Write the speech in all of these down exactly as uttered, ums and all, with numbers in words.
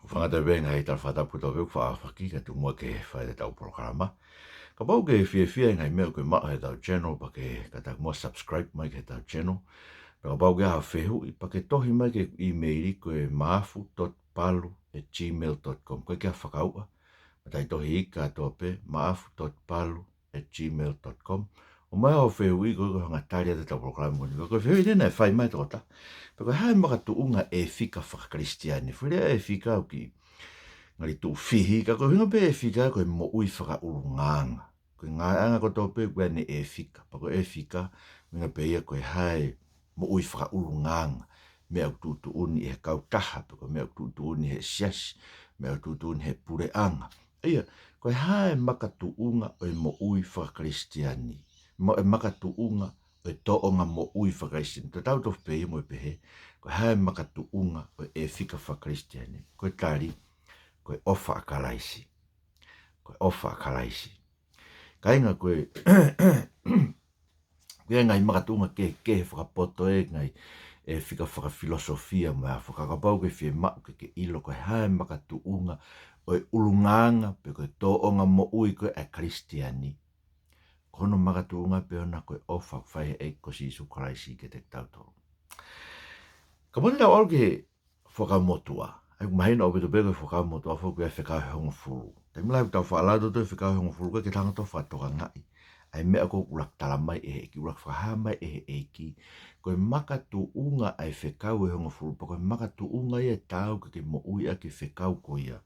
Fanga tau venga hei tau fakatapu tau veu fa afaki ka tu mua ke fai ʻetau polokalama. Kapau ʻoku ke fiefia he ngaahi meʻa ʻoku ke maʻu heʻetau channel, pea ke kātaki muʻa subscribe mai ki heʻetau channel. Pea kapau ʻoku ke ʻi ai ha fehuʻi, pea ke tohi mai ki he email ko e maafu dot palu at gmail dot com. Ko e ke fakaʻuha, mataʻitohi ika ʻatoa pē, maafu dot palu at gmail dot com. ʻOmai hoʻo fehuʻi ko e hanga ʻo tali atu ʻetau polokalama ko eni. Ko e fehuʻi ʻeni naʻe fai mai ʻe he tokotaha. Pe ko e hā e makatuʻunga ʻo e fika fakakalisitiane. Foʻi lea ʻo e fika ʻoku ngali tuʻu fihi, ka ko e ʻuhinga pē ʻo e fika ko e moʻui fakaʻulungaanga. Ko e ngāueʻanga kotoa pē ʻoku ʻi ai ʻene ʻo e fika. Pea ko e fika, ʻuhinga pē ia ko e hā e moʻui fakaʻulungaanga, meʻa ʻoku tuʻutuʻuni ʻe he kautaha, pe ko e meʻa ʻoku tuʻutuʻuni ʻe he siasi, meʻa ʻoku tuʻutuʻuni ʻe he puleʻanga. ʻA ia, ko e hā e makatuʻunga ʻo e moʻui fakakalisitiane, mo e makatuʻunga ʻo e tōʻonga moʻui fakakalisitiane. Tatau tofu pē ia mo e pehē, ko e hā e makatuʻunga ʻo e fika fakakalisitiane. Ko e tali, ko e ʻofa ʻa Kalaisi. Ko e ʻofa ʻa Kalaisi. Kāinga, ko e, ko e ngaahi makatuʻunga kehekehe fakapoto ʻo e ngaahi ʻo e fika fakafilosofia mo e hā fua, ka kapau ʻoku ke fiemaʻu ke ke ʻilo ko e hā e makatuʻunga ʻo e ʻulungaanga pe ko e tōʻonga moʻui ko ē ʻa e Kalisitiane, ko hono makatuʻunga pē ʻona ko e ʻofa ʻoku fai ʻe he ʻEiki ko Sīsū Kalaisi kiate kitautolu. Kapau te tau ʻalu ki he Fuakava Motuʻa. ʻA ia ʻoku mahino ʻaupito pē ko e Fuakava Motuʻa foki ʻa e fekau ʻe hongofulu. Taimi lahi ʻoku tau faʻa ʻalu atu ʻo fekau ʻe hongofulu, ʻoku ʻikai ke tau hanga ʻo fakatokangaʻi ʻa e meʻa ko ē ʻoku laki tala mai ʻe he ʻEiki, ʻoku laki fakahā mai ʻe he ʻEiki. Ko e makatuʻunga ʻa e fekau ʻe hongofulu, pea ko e makatuʻunga ia ʻe taau ke ke moʻui ʻaki e fekau ko ia.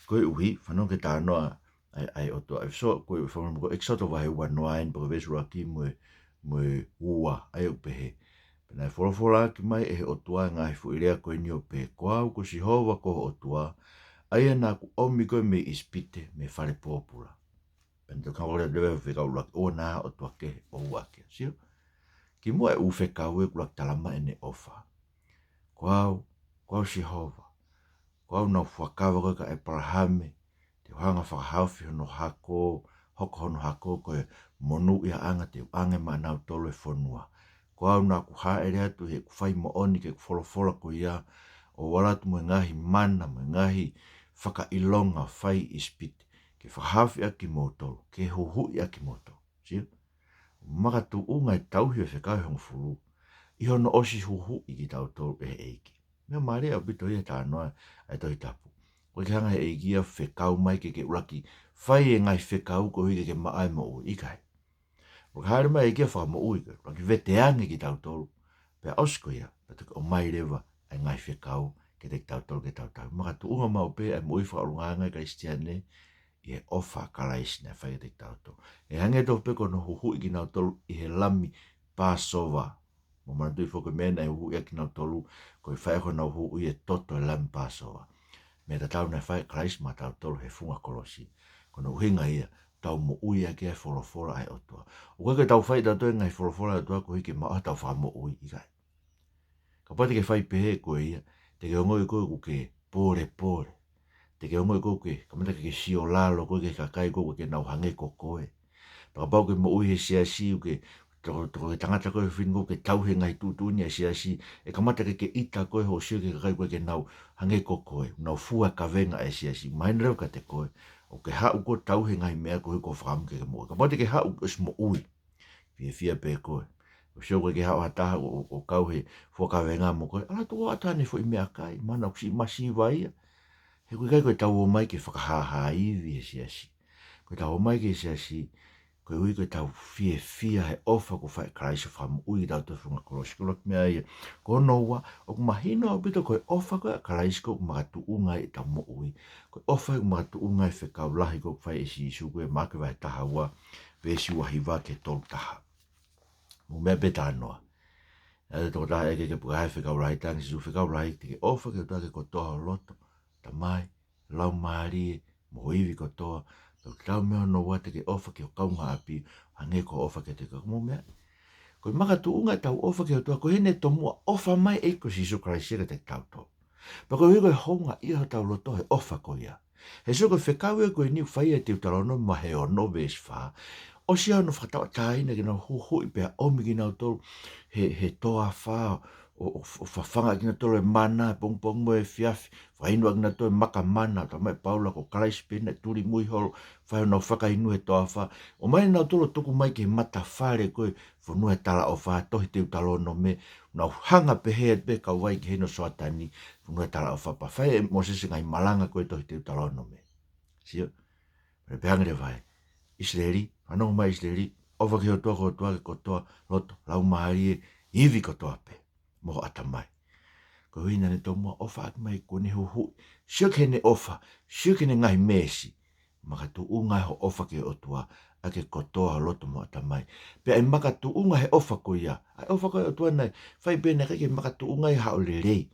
Koeʻuhi, fanongo ki he talanoa ʻa e, ʻa e ʻOtua. ʻEfesō, ko e fakamolemole, ko ʻEkisoto vahe ua noa eni, pea ko e veesi ʻuluaki mo e, mo e ua, ʻa ia ʻoku pehē: Pea naʻe folofola ʻaki mai ʻe he ʻOtua ʻa e ngaahi foʻi lea ko eni ʻo pehē, Ko au ko Sihova ko ho ʻOtua, ʻa ia naʻa ku ʻomi koe mei ʻIsipite, mei he fale pōpula. Pea naʻe toki hoko atu leva e fekau ʻuluaki, ʻoua naʻa ʻi ai ha ʻotua kehe ʻo ua kia. Sio? Kimuʻa e ʻū fekau ē ʻoku laki tala mai ʻene ʻofa. Ko au, ko au Sihova. Ko au naʻa ku fuakava koe kia ʻĒpalahame, te u hanga ʻo fakahaofi hono hako, hoko hono hako ko e monūʻiaʻanga, te u ʻange maʻanautolu e fonua. Ko au naʻa ku hāʻele atu heʻeku fai moʻoni ki heʻeku folofola ko ia, ʻo ala atu mo e ngaahi mana, mo e ngaahi fakaʻilonga ʻo fai ʻi ʻIsipite, ke fakahaofi ʻaki kimoutolu, ke huhuʻi ʻaki kimoutolu. Sio? Makatuʻunga e tauhi ʻo e fekau ʻe hongofulu ʻi hono ʻosi huhuʻi kitautolu ʻe he ʻEiki. Meʻa mālie ʻaupito ia he talanoa ʻa e Tohi Tapu. ʻOku ʻikai ke hanga ʻe he ʻEiki ʻo fekau mai ke ke ʻuluaki fai e ngaahi fekau koeʻuhi ke ke maʻu ʻa e moʻui, ʻikai. ʻOku hāʻele mai e ʻEiki ʻo fakamoʻui koe, ʻuluaki veteange kitautolu. Pea ʻosi ko ia, pea toki ʻomai leva ʻa e ngaahi fekau kiate kitautolu ke tau tauhi. Makatuʻunga maʻu pē ʻa e moʻui fakaʻulungaanga ʻa e Kalisitiane ʻi he ʻofa ʻa Kalaisi naʻe fai kiate kitautolu. ʻE hangē tofu pē ko hono huhuʻi kinautolu ʻi he lami Pāsova. Mou manatuʻi foki e meʻa naʻe huhuʻi ʻaki kinautolu, ko e fai ko ē honau huhuʻi e toto e lami Pāsova. Meʻa tatau naʻe fai ʻe Kalaisi maʻatautolu he funga kolosi. Ko hono ʻuhinga ia, tau moʻui ʻaki e folofola ʻa e ʻOtua. ʻOku ʻikai ke tau fai ʻe tautolu e ngaahi folofola ʻa e ʻOtua koeʻuhi ke maʻu haʻatau fakamoʻui, ʻikai. Kapau te ke fai pehē koe ia, te ke ongoʻi koe ʻoku ke pōlepole. Te ke ongoʻi koe ʻoku ke kamata ke ke sio lalo koe ki he kakai ʻoku ʻikai ke nau hangē ko koe. Pea kapau ʻoku ke moʻui he siasi, ʻoku ke toko, toko ke tangata koe, fefine koe, ʻoku ke tauhi e ngaahi tuʻutuʻuni ʻa e siasi, ʻe kamata ke ke ʻita koe hoʻo sio ki he kakai ʻoku ʻikai ke nau hangē ko koe, nau fua e kavenga ʻa e siasi. Mahino leva kiate koe, ʻoku ke haʻu koe ʻo tauhi e ngaahi meʻa koeʻuhi ko e fakaʻamu ke ke moʻui. Kapau te ke haʻu ʻosi moʻui, fiefia pē koe. ʻOsi ʻoku ʻikai ke haʻu ha taha ʻo, ʻo, ʻo kau he fua kavenga mo koe, ala tuku atu haʻane foʻi meʻakai, mana ʻoku siʻi masiva ia. He ʻoku ʻikai ko ʻetau ō mai ke fakahāhā ivi he siasi. Ko ʻetau ō mai ki he siasi, koeʻuhi ko ʻetau fiefia he ʻofa kuo fai ʻe Kalaisi ʻo fakamoʻui kitautolu he funga kolosi. Ko e ʻuluaki meʻa ia. Ko hono ua, ʻoku mahino ʻaupito ko e ʻofa ko ē ʻa Kalaisi ko ē ʻoku makatuʻunga ai ʻetau moʻui. Ko e ʻofa ʻoku makatuʻunga ai e fekau lahi ko ē ʻoku fai ʻe Sīsū, ko e Maʻake vahe taha ua, veesi ua hiva ki he tolu taha. Mou meʻa pē talanoa. ʻA e tokotaha ʻeke ke puke ha fekau lahi, talaange ʻe Sīsū, fekau lahi, te ke ʻofa ki he ʻOtua ʻaki e kotoa ho loto, tamai, laumālie, mo ho ivi kotoa. Pea ko e taha mei hono ua, te ke ʻofa ki ho kaungāʻapi ʻo hangē ko hoʻo ʻofa kiate koe. Mou meʻa. Ko e makatuʻunga ʻetau ʻofa ki he ʻOtua, ko ʻene tomuʻa ʻofa mai e ʻEiki ko Sīsū Kalaisi kiate kitautolu. Pea koeʻuhi ko e houngaʻia hotau loto he ʻofa ko ia. He sio ko e fekau ia ko eni ʻoku fai ʻe Teutalōnome vahe ono veesi fā. ʻOsi ia hono fakatauʻatāina kinautolu, huhuʻi pea ʻomi kinautolu he, he toafa, ʻo, ʻo, ʻo fafanga ʻaki kinautolu e mana, pongipongi mo e efiafi, fakainu ʻaki kinautolu e maka mana, talamai ʻe Paula ko Kalaisi pē naʻe tuli mui holo, fai honau fakainu he toafa. ʻOmai nautolu ʻo tuku mai ki he matafale ko e fonua ʻo e talaʻofa, tohi Teutalōnome, nau hanga pehē pē kau ai ki he inu ʻo Soatani, fonua ʻo e talaʻofa pea fai ʻe Mōsese ngaahi malanga ko e tohi Teutalōnome. Sio? Pea pehē ange leva ʻe ʻIsileli, fanongo mai ʻIsileli, ʻofa ki he ʻOtua ko ho ʻOtua ʻaki ho kotoa loto, laumālie, ivi kotoa pē, mo ho ʻatamai. Koeʻuhi naʻa ne tomuʻa ʻofa ʻaki mai, kuo ne huhuʻi. Sio ki heʻene ʻofa, sio ki heʻene ngaahi meesi. Makatuʻunga hoʻo ʻofa ki he ʻOtua ʻaki e kotoa ho loto mo ho ʻatamai. Pea ʻe makatuʻunga he ʻofa ko ia. ʻA e ʻofa ko ē ʻa e ʻOtua naʻe fai pē, naʻe ʻikai ke makatuʻunga ia haʻo lelei.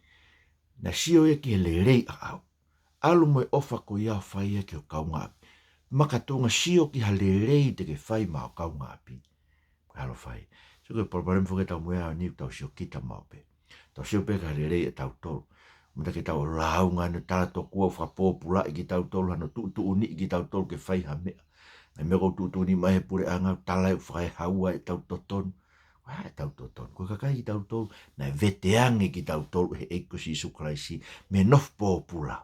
Naʻe sio ia ki he lelei ʻaʻau. ʻAlu mo e ʻofa ko ia ʻo fai ia ki ho kaungāʻapi. Makatuʻunga, sio ki ha lelei te ke fai maʻa ho kaungāʻapi. Ko e ʻalu ʻo fai. Sio ki he palopalema foki ʻoku tau moʻui ai he ʻaho ni, ʻoku tau sio kita maʻu pē. Tau sio pē ki ha lelei ʻatautolu. Mata ke tau lāunga ʻene tala tokua ʻo fakapōpulaʻi kitautolu, hano tuʻutuʻuniʻi kitautolu ke fai ha meʻa. Ngaahi meʻa ʻoku tuʻutuʻuni mai he puleʻanga, tala ʻoku fakaehaua ʻetau totonu. Ko e hā ʻetau totonu? Ko e kakai kitautolu naʻe veteange kitautolu ʻe he ʻEiki ko Sīsū Kalaisi mei he nofo pōpula.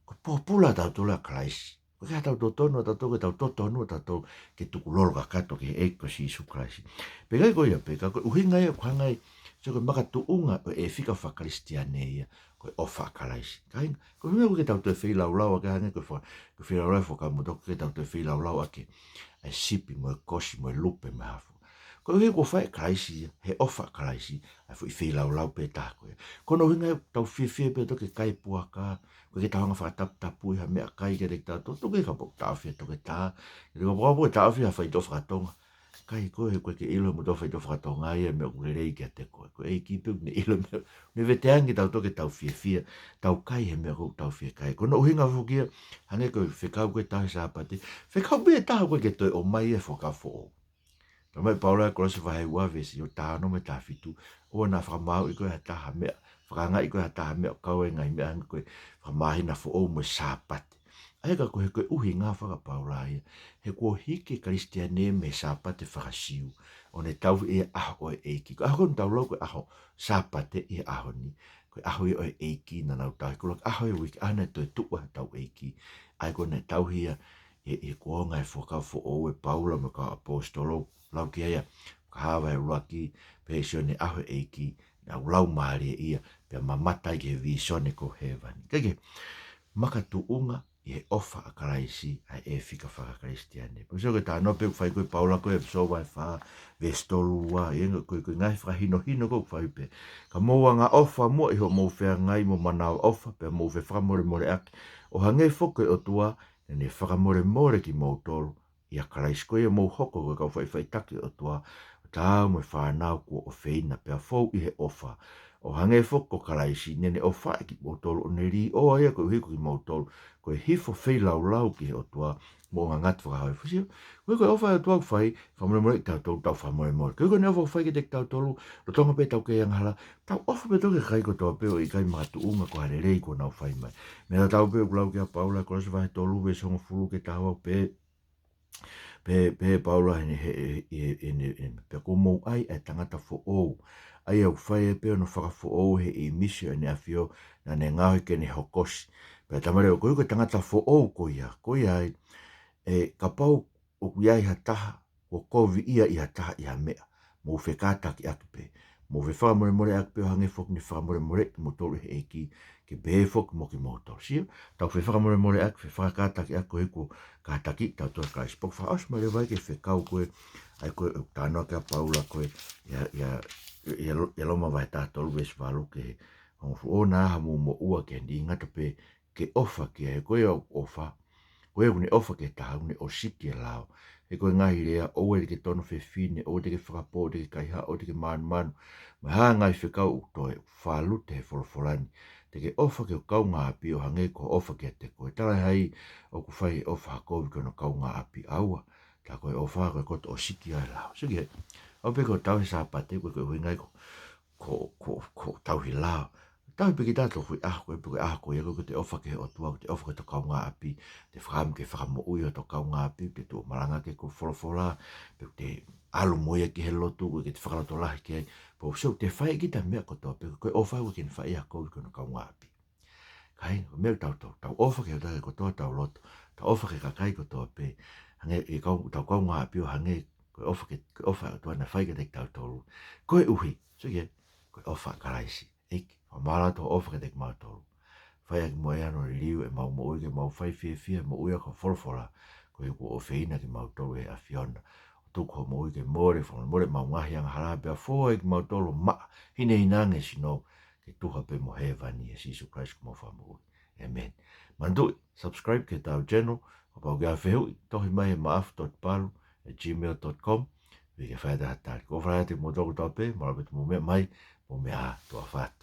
Ko e pōpula ʻatautolu ʻia Kalaisi. Ko e hā ʻetau totonu ʻatautolu? Ko ʻetau totonu ʻatautolu ke tukulolo kakato ki he ʻEiki ko Sīsū Kalaisi. Pea ʻikai ko ia pē, ka ko e ʻuhinga ia ʻoku hanga ai, sio, ko e makatuʻunga ʻo e fika fakakalisitiane ia, ko e ʻofa ʻa Kalaisi. Kāinga, ko e ʻuhinga ʻoku ʻikai ke tau toe feilaulau ʻaki, hangē ko e fa-, ko e feilaulau ʻa e Fuakava Motuʻa, ʻoku ʻikai ke tau toe feilaulau ʻaki ʻa e sipi mo e kosi mo e lupe mo e hā fua. Koeʻuhi kuo fai ʻe Kalaisi ia, he ʻofa ʻa Kalaisi, ʻa e foʻi feilaulau pē taha ko ia. Ko hono ʻuhinga ia ʻoku tau fiefia pē ʻo toki kai puaka, ʻoku ʻikai ke tau hanga ʻo fakataputapui ha meʻakai kiate kitautolu, tuku kehe kapau ʻoku taʻofi ʻe he toketā, kiate koe kapau ʻoku taʻofi ha faitoʻo fakatonga. Kai koe, he ʻoku ʻikai ke ʻilo ʻe he motuʻa faitoʻo fakatonga ia e meʻa ʻoku lelei kiate koe. Ko e ʻEiki pē ʻoku ne ʻilo e meʻa, ne veteange kitautolu ke tau fiefia, tau kai he meʻa ʻoku tau fie kai. Ko hono ʻuhinga foki ia, hangē ko e fekau ko ē ʻo e tauhi Sāpate, fekau pē ʻe taha ʻoku ʻikai ke toe ʻomai ʻe he Fuakava Foʻou. Talamai ʻe Paula ʻi Kolose vahe ua veesi ʻo taha ono mo e taha fitu, ʻoua naʻa fakamāuʻi ʻe koe ha taha meʻa, fakaangaʻi ʻe koe ha taha meʻa ʻo kau ai e ngaahi meʻa hangē ko e fakamāhina foʻou mo e Sāpate. ʻA ia ka ko e, ko e ʻuhinga faka-Paula ia, he kuo hiki e Kalisitiane mei he Sāpate faka-Siu, ʻo ne tauhi e ʻaho ʻo e ʻEiki. Ko e ʻaho ko ē ʻoku tau lau ko e ʻaho Sāpate ʻi he ʻaho ni, ko e ʻaho ia ʻo e ʻEiki naʻa nau tauhi. Ko e ʻuluaki ʻaho ia ʻo e uike, ʻaho naʻe toetuʻu ai hotau ʻEiki. ʻA ia ko ē naʻe tauhi ia ʻi he, ʻi he kuonga ʻo e Fuakava Foʻou ʻe Paula mo e kau ʻaposetolo, lau ki ai ʻa Fakahā vahe ʻuluaki, pehē ʻe Sione, ʻaho ʻo e ʻEiki, naʻa nau laumālie ia, pea mamata ai ki he vīsone ko hēvani. Kae kehe, makatuʻunga ʻi he ʻofa ʻa Kalaisi ʻa e fika fakakalisitiane. Pea sio ki he talanoa pē ʻoku fai ko ē ʻe Paula ko ē ʻi ʻEfesō vahe fā, veesi tolu ua, ʻi he ko e, ko e ngaahi fakahinohino ko ē ʻoku fai pē. Ka mou angaʻofa muʻa ʻi hoʻomou feangai mo manavaʻofa, pea mou fefakamolemoleʻaki, ʻo hangē foki ko e ʻOtua naʻa ne fakamolemole kimoutolu ʻia Kalaisi. Ko ia mou hoko ko e kau faʻifaʻitaki ʻo e ʻOtua, ʻo taau mo e fānau kuo ʻofeina, pea fou ʻi he ʻofa. ʻO hangē foki ko Kalaisi, naʻa ne ʻofaʻi kimoutolu, ʻo ne līʻoa ia koeʻuhi ko kimoutolu, ko e hifo feilaulau ki he ʻOtua, mo ngangatu fakahā. Fusi, ko e, ko e ʻofa ʻa e ʻOtua ʻoku fai, fakamolemoleʻi kitautolu, tau fakamolemole. Ko e, ko ʻene ʻofa ʻoku fai kiate kitautolu, lolotonga pē ʻetau kei angahala, tau ʻofa pē ʻatautolu ki he kakai kotoa pē ʻo ʻikai makatuʻunga ko ha lelei kuo nau fai mai. Meʻa tatau pē ʻoku lau ki ai ʻa Paula, Kolose vahe tolu, veesi hongofulu ki he taha ua, pehē, pehē, pehē ʻe Paula heni he, he, he, he, he, pea kuo mou ʻai ʻa e tangata foʻou, ʻa ia ʻoku fai ai pē hono fakafoʻou ʻe he ʻīmisi ʻo ʻEne ʻAfio naʻa ne ngaohi ke ne hokosi. Pea talamai leva, ko e, ko e tangata foʻou ko ia, ko ia ai, ʻe, kapau ʻoku ʻi ai ha taha kuo koviʻia ʻi ha taha ʻi ha meʻa, mou fekātakiʻaki pē, mou fefakamolemoleʻaki pē, ʻo hangē foki naʻa ne fakamolemoleʻi kimoutolu ʻe he ʻEiki, ke pehē foki mo kimoutolu. Sio, tau fefakamolemoleʻaki, fefakātakiʻaki koeʻuhi kuo kātakiʻi kitautolu ʻe Kalaisi. Pea ʻoku fakaʻosi mai leva ia ki he fekau ko ē, ʻa ia ko e, ʻoku talanoa ki ai ʻa Paula ko ē, ʻia, ʻia, ʻia Lo-, ʻia Loma vahe taha tolu veesi valu ki he hongofulu: ʻOua naʻa ʻi ai hamou moʻua ki ha niʻihi, ngata pē ke ʻofa ki ai, he ko ia ʻoku ʻofa, ko ia ʻoku ne ʻofa ki ha taha, ʻoku ne ʻosiki e lao. He ko e ngaahi lea, ʻoua te ke tono fefine, ʻoua te ke fakapō, ʻoua te ke kaihaʻa, ʻoua te ke mānumanu, mo e hā e ngaahi fekau ʻoku toe, ʻoku fālute he folofola ni: Te ke ʻofa ki ho kaungāʻapi ʻo hangē ko hoʻo ʻofa kiate koe. Talaʻehai ʻoku fai e ʻofa ha kovi ki hono kaungāʻapi? ʻAua, tā ko e ʻofa ko e koto ʻosiki ʻa e lao. Sio ki he, ʻo pehē ko e tauhi Sāpate, ko e, ko e ʻuhinga ia ko e, ko e, ko e, ko e tauhi lao. Tau pē ki tato hui ʻaho ko ē, pe ko e ʻaho ko ia ko ē, ko ʻete ʻofa ki he ʻOtua, ko ʻete ʻofa ki hoto kaungāʻapi, ʻete fakaʻamu ke fakamoʻui hoto kaungāʻapi, pe tuʻu ʻo malanga ki he folofola, pe ʻete ʻalu mo ia ki he lotu, ko ʻete fakalotolahi ki ai, pea ʻoku ʻikai te fai kita meʻa kotoa pē, ko e ʻofa ʻoku ʻikai ke ne fai ia ko ē ki hono kaungāʻapi. Kāinga, ko e meʻa ʻoku tau, tau, tau ʻofa ki he taha kotoa ʻetau loto, tau ʻofa ki he kakai kotoa pē, hangē ʻe kau, tau kaungāʻapi ʻo hangē ko e ʻofa ke, ko e ʻofa ʻa e ʻOtua naʻe fai kiate kitautolu. Koeʻuhi, sio ki ai, ko e ʻofa ʻa Kalaisi. ʻEiki, fakamālō atu hoʻo ʻofa kiate kimautolu. Fai ʻaki muʻa ʻa hono liliu ʻemau moʻui ke mau fai fiefia moʻui ʻaki ho folofola, koeʻuhi kuo ʻofeina kimautolu ʻe he ʻAfiona. ʻO tuku hoʻo moʻui ke mole, fakamolemole ʻemau ngaahi angahala pea fō ai kimautolu ʻo maʻa hinehina ange e sino ke tuha pē mo hēvani, ʻia Sīsū Kalaisi ko homau Fakamoʻui. ʻĒmeni. Manatuʻi, subscribe ki heʻetau channel, kapau ʻoku ʻi ai ha fehuʻi, tohi mai he maʻafu dot palu at gmail dot com, ʻoku ʻikai ke fai atu ha tali. Ko e ʻofa lahi atu kiate kimoutolu kotoa pē, mālō ʻaupito hoʻomou meʻa mai, mou meʻa ā, tuʻa ʻofa atu.